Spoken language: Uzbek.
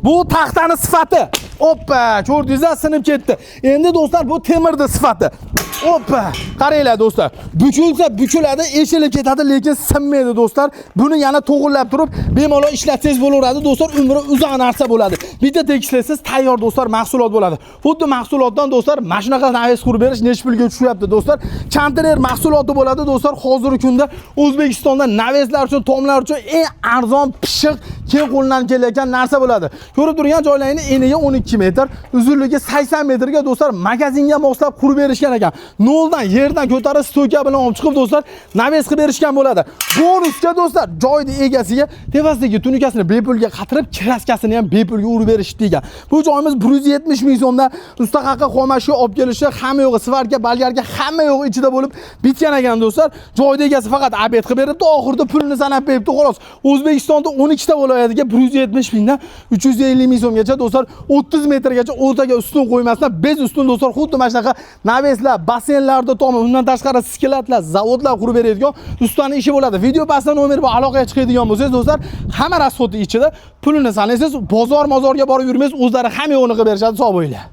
Bu taxtani sifati. Oppa, ko'rdingizlar, sinib ketdi. Endi do'stlar, bu temirni sifati. Oppa, qaranglar do'stlar. Bukilsa bukiladi, eshilib ketadi, lekin sinmaydi do'stlar. Buni yana to'g'irlab turib, bemalol ishlatsangiz bo'laveradi do'stlar, umri uzoq narsa bo'ladi. Bitta tekislasangiz tayyor do'stlar mahsulot bo'ladi. Xuddi mahsulotdan do'stlar, mana shunaqa навес qurib berish necha pulga tushyapti do'stlar? Chanterer mahsuloti bo'ladi do'stlar. Hozirgi kunda O'zbekistonda навес lar uchun, tomlar uchun eng arzon, pishiq, keng qo'llanib kelayotgan narsa bo'ladi. Ko'rib turgan joylaringni eniga 12 metr, uzunligi 80 metrga do'stlar magazinga moslab qurib berishgan ekan. Noldan yerdan ko'tarib стойка bilan olib chiqib do'stlar, навес qilib berishgan bo'ladi. Bonusga do'stlar, joyni egasiga tepasidagi tunikasini bepulga qatirib, краска sini ham bepulga urib berishdi degan. Bu joyimiz 170 ming so'mdan usta haqi, xomashyo olib kelishi, hamma yo'g'i, сварка, болгарка, hamma yo'g'i ichida bo'lib bitgan ekan do'stlar. Joyni egasi faqat обед qilib beribdi, oxirida pulini sanab beribdi xolos. O'zbekistonda 12 ta viloyatiga 170 mingdan 350 ming so'mgacha do'stlar, 30 metrgacha o'rtaga ustun qo'ymasdan, без ustun do'stlar, xuddi mana shunaqa навес lar, basseynlarda tomi, undan tashqari склад lar, zavodlar qurib beradigan ustani ishi bo'ladi. Video pastda nomer bor, aloqaga chiqadigan bo'lsangiz do'stlar, hamma расход i ichida, pulini sanaysiz, bozor mozorga borib yurmaysiz, o'zlari hamma yo'g'ini qilib berishadi. Sog' bo'linglar.